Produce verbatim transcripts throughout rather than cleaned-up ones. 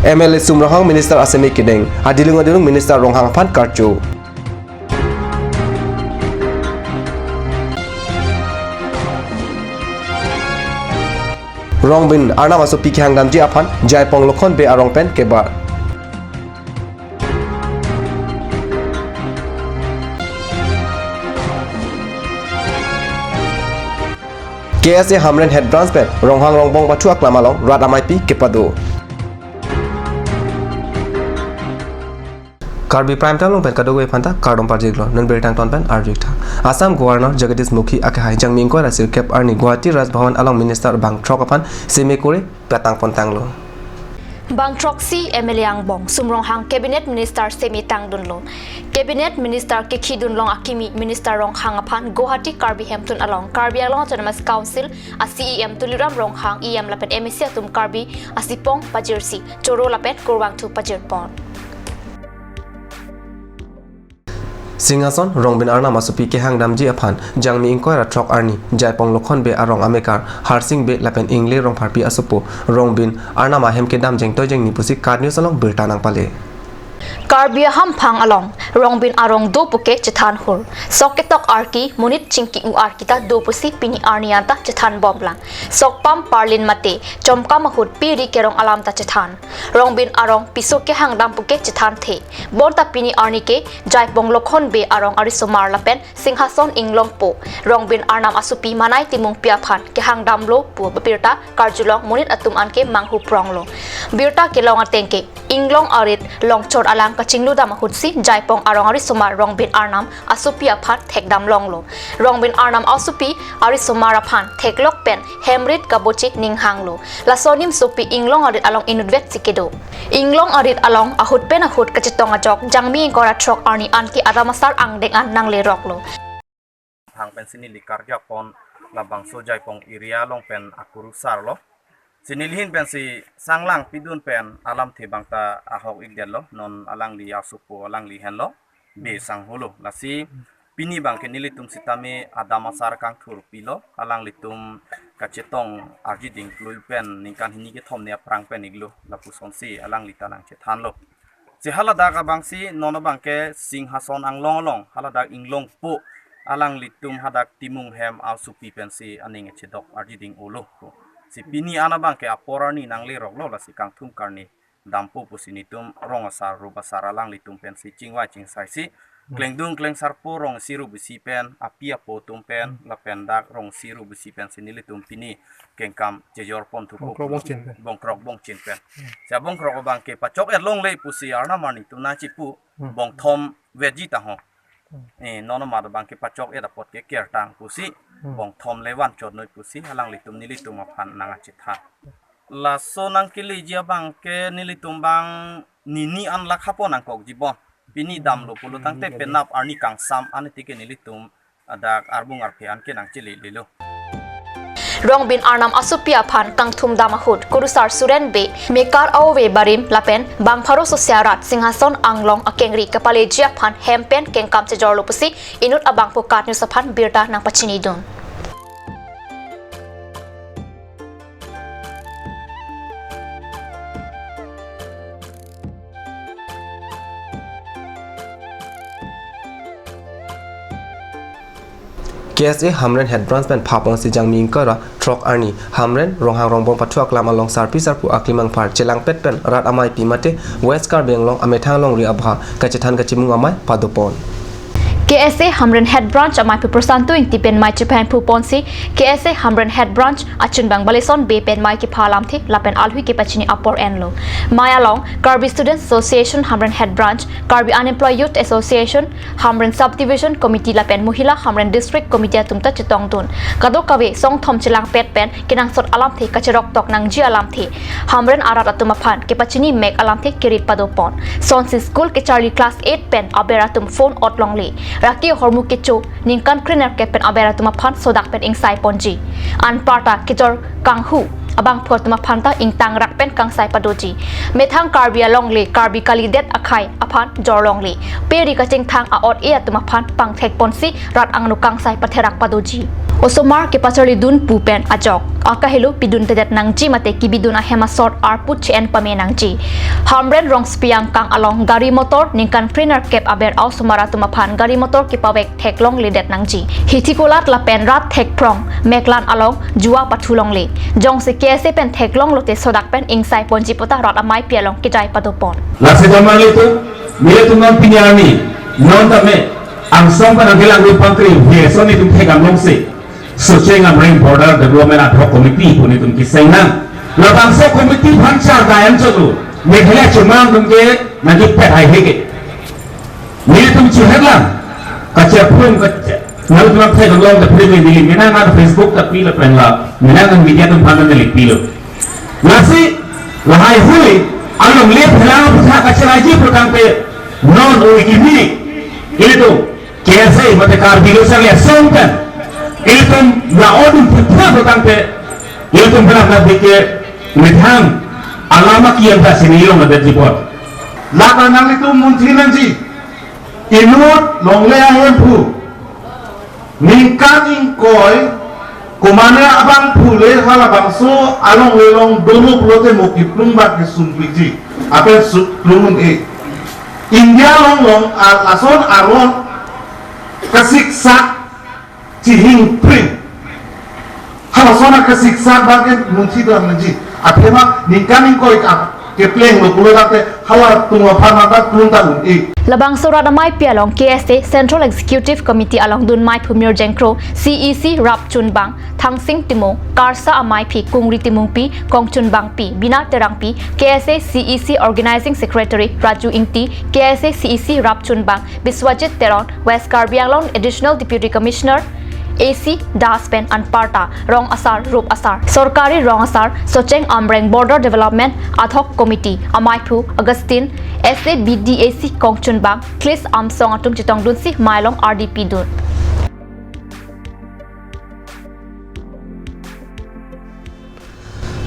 M L A Sum Ronghang Minister asemi kedeng, adilung adilung Minister Ronghang aphan karcho. Rongbin Arnam asopi kehang damji aphan Jaipong Lokhon Bey arong pen kebar. K S A Hamren Head Branch pen Ronghang Rongbong pathu aklam along rat ameipi kepado. Karbi Prime Time along pen kadokave aphanta kardom pajirlo, non birta angton pen arju-ik tha. Assam Governor Jagadish Mukhi akehai Jangmi ingkoi ra sirkep arni Guwahati Raj Bhavan along Minister bang throk aphan seme kori patang pon tanglo. Bang throksi M L A angbong Sum Ronghang Cabinet Minister seme tangdunlo. Cabinet Minister kekhidun long akimi Minister Ronghang aphan Guwahati Karbi Hemtun along Karbi Anglong Autonomous Council a C E M Tuliram Ronghang, E M lapen M A C atum Karbi asipong pajirsi choro lapen kurvangthu pajirpon. Singhason Rongbin Arnam asopi kehang damji aphan Jangmi ingkoi ra throk arni Jaipong Lokhon Bey arong amekar Harsing Bey lapen Ingle Rongpharpi asopo Rongbin Arnam ahem kedam jengtoi jengni pusi KAT News along birta nangpale. Karbi ahamphang along Rongbin arong do puke chethan hur. Sok ketok arki, monit chingki-u arki ta do pusi pini arni anta chethan bomlang. Sok pam parlin mate chomkam ahut piri kerong alam ta chethan. Rongbin arong piso kehang dam puke chethan the. Bonta pini arni ke Jaipong Lokhon Bey arong arisomar lapen Singhason Inglongpo Rongbin Arnam asopi Manai Timungpi aphan kehang damlo pu birta karjulong monit atum anke manghu pronglo. Birta kelong ateng ke Inglong arit longchor alang kachinglu dam ahutsi Jaipong arong arisomar Rongbin Arnam asopi aphan thekdam longlo. Rongbin Arnam asopi arisomar aphan theklok pen hemrit kabochi ninghanglo. Laso nimsopi Inglong arit along inutvet si kedo. Inglong arit along ahut pen ahut kachetong ajok Jangmi ingkoi ra throk arni anke adam asar angdeng an nangleroklo. Thang pensi neli karjapon labangso Jaipong area along pen akurusar lo. Si neli ahin pensi sanglang pidun pen alamthe bangta ahok-ikdetlo, non alangli asopo alangli henlo, Bey Sangho lo. Lasi pini bangke nelitum sitame adam asar kangthur pilo, alanglitum kachetong arjiding plui pen ningkan hini kethom ni aphrang pen-iklo, lapusonsi alangli ta nangchethanlo. Si haladak abangsi non abangke Singhason Anglong along haladak Inglongpo alanglitum hadak Timung hem asopi pensi aning chedok arjiding olo. Si pini an abangke apor arni nangleroklo, lasi kangthum karni dampo pusi netum rong asar rup asar alanglitum pensi chingvai chingsaisi klengdun klengsarpo rong isi rup isi pen, api apo atum pen, lapen dak rong isi rup isi pensi nelitum pini kengkam chejorpon thupo. Bongkrok bongchin pen. Bongkrok bongchin pen. Si abongkrok abangke pachok-et longle pusi arnam arni atum nangchipu, bongthom vetji ta ho. Eh, non amat abangke pachok-et apot ke kertang pusi, bongthom le vanchot noi pusi alanglitum nelitum aphan nangchethan. Laso nangkeleji abangke nelitum bang nini an lakhapo nangkokji bon. Pini damlo pulo tangte penap arni kangsam an tike nelitum adak arbung arphe anke nangchele lelo. Rongbin Arnam asopi aphan kangthum dam ahut kurusar Suren Bey, Mekar Aove Barim lapen bang pharo sosia rat Singhason Anglong akengri kapaleji aphan hem pen kengkam chejorlo pusi inut abangphu KAT News aphan birta nangpachinidun. K S A Hamren Head Branch pen phaponsi Jangmi ingkoi ra throk arni Hamren Ronghang Rongbong pathu aklam along sarpi sarpo aklimangphar chelangpet pen rat ameipi mate West Karbi Anglong amethang longri abha kachethan kachimung amei padopon. K S A Hamren Head Branch amei pu Prosanto Ingti pen mei chephan phuponsi K S A Hamren Head Branch achunbang Baleson Bey pen mei kepha alamthe lapen alhui kepachini apor enlo. Mei along Karbi Students Association Hamren Head Branch, Karbi Unemployed Youth Association, Hamren Subdivision Committee lapen Mohila Hamren District Committee atum ta chetongdun. Kadokave songthom chelangpet pen kenangsot alamthe kacheroktok nangji alamthe Hamren arat atum aphan kepachini mek alamthe kiri padopon. Sonsi school kecharli class eight pen aber atum phone ot longle. Raki ahormu kecho ningkan krenerkep pen aber atum aphan sodak pen ingsai ponji. Anparta kejor kanghu abangphu atum aphan ta ingtangrak pen kangsai padoji. Methang Karbi alongle Karbi kalidet akhei aphan jor longle. Peri kachingthang a-ot-e atum aphan pangthek ponsi rat angno kangsai patherak padoji. Osomar kepacharlidun pu pen ajok akahelo piduntedet nangji mate kebidun ahem asor arpu che-en pame nangji. Hamren Rongsopi angkang along gari motor ningkan krenerkep aber a-osomar atum aphan gari motor kepavek theklongledet nangji. Hithi kulat lapen rat thekphrong meklan along jua pathu longle. Jongsi K S A pen theklonglote sodak pen ingsai ponji puta rat ameipi along kejai padopon. Lasi damang itu, nelitum non pini arni, non tame, angsong pen angkelang ru pangkri, he, so nelitum thekdam longsi. Socheng Amreng Border Development Ad Hoc Committee pu nelitum keseng nang. Labangso committee aphan charga em chotlo. Meghalaya chomang atum ke nangkepet hai heke. Nelitum chihek lang. Kachephung kache. Nelitum thekdam long the preview neli menang an Facebook ta pilo pen la. Menang an media atum aphan neli pilo. Lasi lahai hui alongle phelang aphuthak kacheraiji putangte non oi kimi. Ilitum K S A mate Karbi Lo Asong pen ilitum la odun putha putangte ilitum phelang na dike methang alama kiyam ta sini yong ada jipot. Lata nanglitum munthi nangji. Inut longle ahemphu ningkan ingkoi komane abangphu le halabangso alongle along dolo pulote mo kiplung bak kesung piji ape suplung e. India along along al ason aron kasiksak chihing pring. Halason akasiksak bak ke munthi dam nangji. Athema ningkan ingkoi ka keplenglo pulo date halatum aphan mata plung ta un-e. Labangso rat ameipi along K S A Central Executive Committee along dun meiphu Mir Jengkro, C E C Rap Chunbang, Thangsing Timung, Karsa ameiphi Kungri Timungpi, Kongchun Bangpi, Bina Terangpi, K S A C E C Organizing Secretary Raju Ingti, K S A C E C Rap Chunbang, Biswajit Teron, West Karbi Anglong Additional Deputy Commissioner A C Das pen anparta rong asar, rup asar, sorkari rong asar, Socheng Amreng Border Development Ad Hoc Committee ameiphu Augustine, S A B D A C Kongchun Bang, Klis Amsong atum chetongdunsi mei along ardi pidun.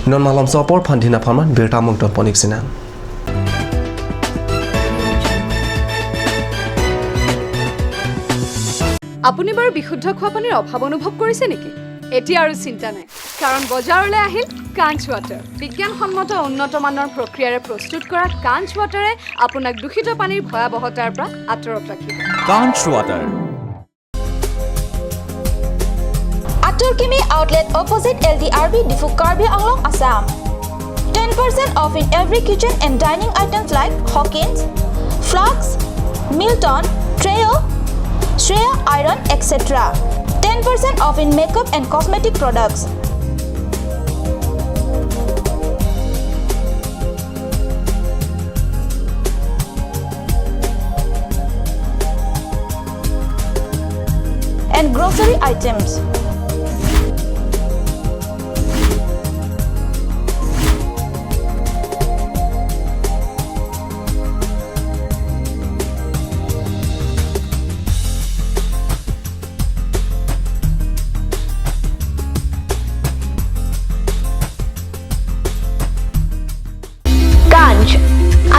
Non malomso apor aphan dina aphan man birta mung ton ponik sinang. আপুনি বাৰু বিশুদ্ধ খোৱা পানীৰ অভাৱ অনুভৱ কৰিছে নেকি? এতিয়া আৰু চিন্তা নাই, কাৰণ বজাৰলৈ আহিল কাঞ্চ ৱাটাৰ। বিজ্ঞানসন্মত উন্নত মানৰ প্ৰক্ৰিয়াৰে প্ৰস্তুত কৰা কাঞ্চ ৱাটাৰে আপোনাক দূষিত পানীৰ ভয়াৱহতাৰ পৰা আঁতৰত ৰাখিব। Kanch Water. Atur Kimi Outlet opposite L D R B Diphu, Karbi Anglong, Assam. Ten percent off in every kitchen and dining items like Hawkins, Flux, Milton, Trio, Shreya Iron, et cetera. Ten percent off in makeup and cosmetic products. And grocery items. Kanch.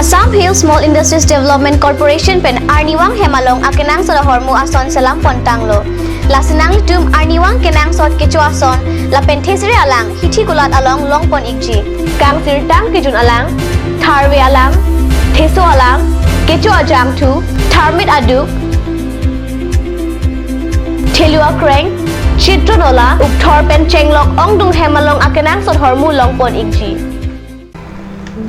Assam Hill Small Industries Development Corporation pen arnivang hem along akenangsot ahormu ason selam pontanglo. Lasi nanglitum arnivang kenangsot kecho ason lapen thesere alang hithi kulat along longpon ikji. Kangsirtang kejun alang, tharve alang, theso alang, kecho ajangthu, tharmit aduk, thelu akreng, chitro nola, ukthor pen chenglok ongdung hem along akenangsot ahormu longpon ikji.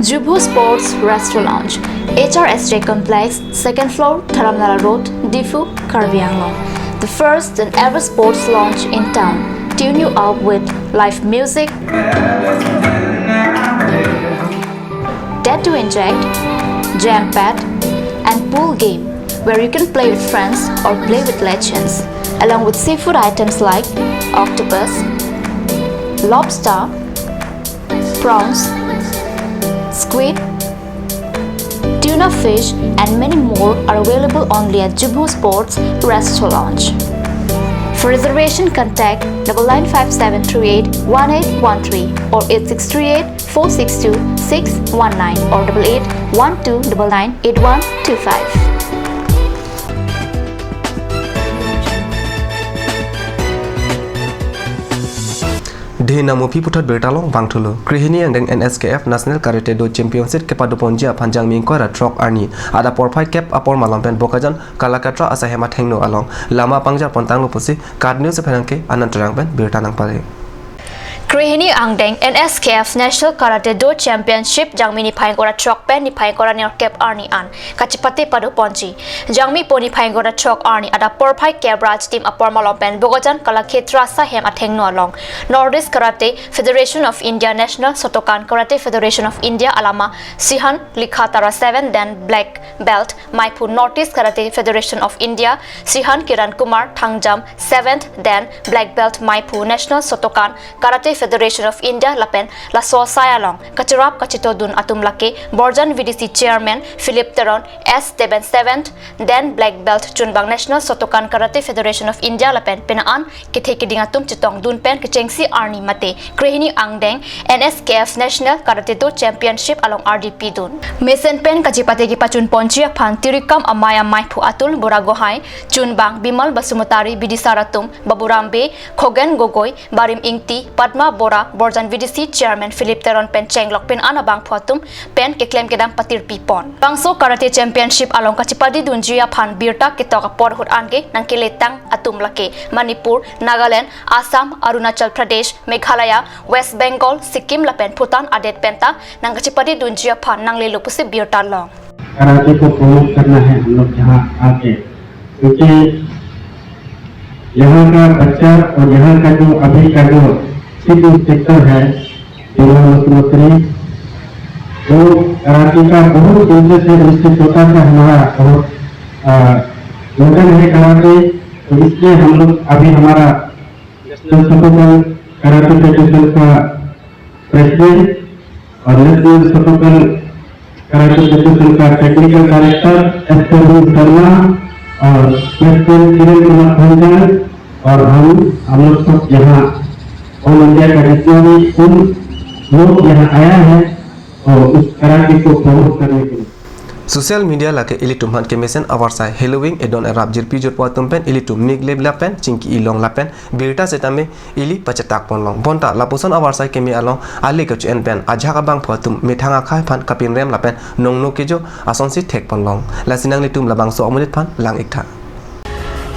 Jubho Sports Restaurant Lounge, H R S J Complex, second floor, Dharamnala Road, Diphu, Karbi Anglong. The first and ever sports lounge in town. Tune you up with live music, dead to inject, jam pad, and pool game where you can play with friends or play with legends, along with seafood items like octopus, lobster, prawns, squid, tuna fish, and many more are available only at Jubho Sports Restaurant Lounge. For reservation, contact double nine five seven three eight one eight one three or eight six three eight four six two six one nine or double eight one two double nine eight one two five. Dei nangmupi puthot birta along vangthulo. Krehini angdeng N S K F National Karate Do Championship kepadoponji aphan Jangmi ingkoi ra throk arni adap porphai kep apor malom pen Bokajan Kalakshetra asaihem athengno along lama pangjar pontanglo pusi KAT News aphan ke Anand Terang pen birta nangpale. Krehini angdeng N S K F National Karate Do Championship Jangmi niphai ingkoi ra throk pen niphai ingkoi ra nerkep arni an kachepate padoponji. Jangmi po niphai ingkoi ra throk arni adap porphai kep ra achitim apor malom pen Bokajan Kalakshetra asaihem athengno along North East Karate Federation of India National Shotokan Karate Federation of India alama Shihan Likha Tara seven dan black belt maiphu North East Karate Federation of India Shihan Kiran Kumar Thangjam seventh dan black belt maiphu National Shotokan Karate Federation of India lapen laso asai along kacherap kachetodun atum lake Borjan V D C Chairman Philip Teron, S Teban seventh dan black belt chunbang National Shotokan Karate Federation of India lapen penang an kethe keding atum chetongdun pen kechengsi arni mate krehini angdeng N S K F National Karate Do Championship along ardi pidun. Mesen pen kachepate kepachunponji aphan tirikam amei amaiphu Atul Buragohai, chunbang Bimal Basumatary, bidisar atum Baburam Bey, Khogen Gogoi, Barim Ingti, Padma Bora, Borjan V D C Chairman Philip Teron pen chenglok penang an abangphu atum pen keklem kedam patirpipon. Bangso Karate Championship along kachepadodunji aphan birta ketok apor ahut anke nangkeletang atum lake Manipur, Nagaland, Assam, Arunachal Pradesh, Meghalaya, West Bengal, Sikkim lapen Bhutan adet penta nangkachepadodunji aphan nanglelo pusi birta long. Karate को प्रमोट करना है हम लोग यहाँ आके, क्योंकि यहाँ का बच्चा और यहाँ का जो अभी का जो चीफ इंस्ट्रक्टर है, बिमल बसुमतारी, वो कराटे का बहुत इंटरेस्ट है। उससे छोटा सा हमारा बहुत, अ, लगन है कराटे, तो इसलिए हम लोग अभी हमारा नेशनल शोटोकन कराटे फेडरेशन का प्रेसिडेंट और नेशनल शोटोकन कराटे फेडरेशन का टेक्निकल डायरेक्टर एस प्रवीण शर्मा और प्रेसिडेंट किरण कुमार खंजन और हम, हम लोग सब यहाँ ऑल इंडिया का जितना भी कुल लोग यहाँ आया है और उस कराटे को प्रमोट करने के लिए। Social media lake ilitum aphan kemesen avarsai Halloween edon erap jirpi jirpo atum pen ilitum nik lep lapen chingki ilong lapen birta setame ili pachetak ponlong. Bonta lapuson avarsai keme along ale kachu-en pen ajahak abangphu atum methang akhai aphan kapinrem lapen nongno kejo asonsi thek ponlong. Lasi nanglitum labangso amonit aphan lang-iktha.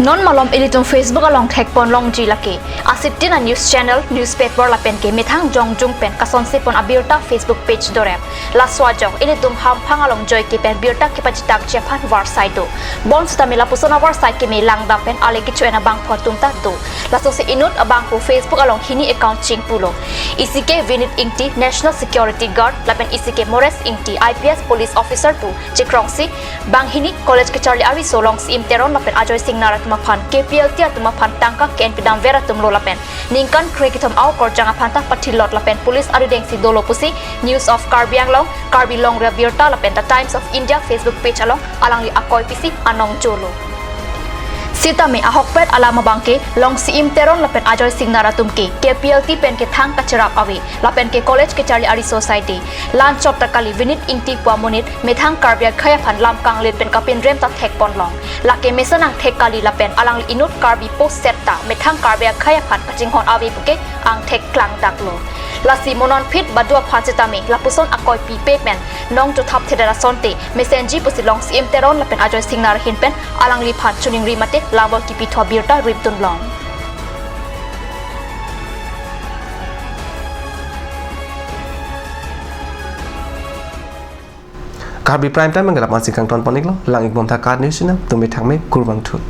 Non malom ilitum Facebook along thek ponlongji lake Asitin a news channel, newspaper lapen ke methang jongjung pen kasonse pon abirta Facebook page dorep. Laso ajok ilitum hamphang along joike pen birta kepachethakji aphan varsai do. Bonsetame lapuson avarsai keme langdam pen ale kechu-en abangphu atum ta do. Lasonsi inut abangphu Facebook along hini account chingpulo. Isi ke Vinit Ingti, National Security Guard, lapen isi ke Mores Ingti, I P S police officer pu chekrongsi banghini college kacharli ariso Longsi Im Teron lapen Ajoy Singnar atum aphan K P L T atum aphan tangka ke-en pidamver atumlo lapen ningkan kre kethom a-okorjang aphan ta pathilot lapen police aridengsi dolo pusi News of Karbi Anglong, Karbi Longri Abirta lapen The Times of India Facebook page along alangli akoi pisi anong jolo. Sitame ahokpet alam abangke Longsi Im Teron lapen Ajoy Singnar atum ke K P L T pen ke thang kacherap ave lapen ke college kacharli ariso asai de. Lanchot ta kali, Vinit Ingti pu amonit methang Karbi akhai aphan lam kanglit pen kapinrem ta thek ponlong. Lake mesen angthek kali lapen alangli inut Karbi post set ta methang Karbi akhai aphan kachinghon ave puke angthek klangdaklo. Lasi mo non phit badu aphan setame lapuson akoi pipe pen nong chothap thedet asonte mesenji pusi Longsi Im Teron lapen Ajoy Singnar ahin pen alangliphan choningri mate labor kipithu abirta rimdunlong. Karbi Prime Time angkadap ansi kangton pon-iklo, lang-ikbomtha KAT News channel, tumi thakme kurvangthu.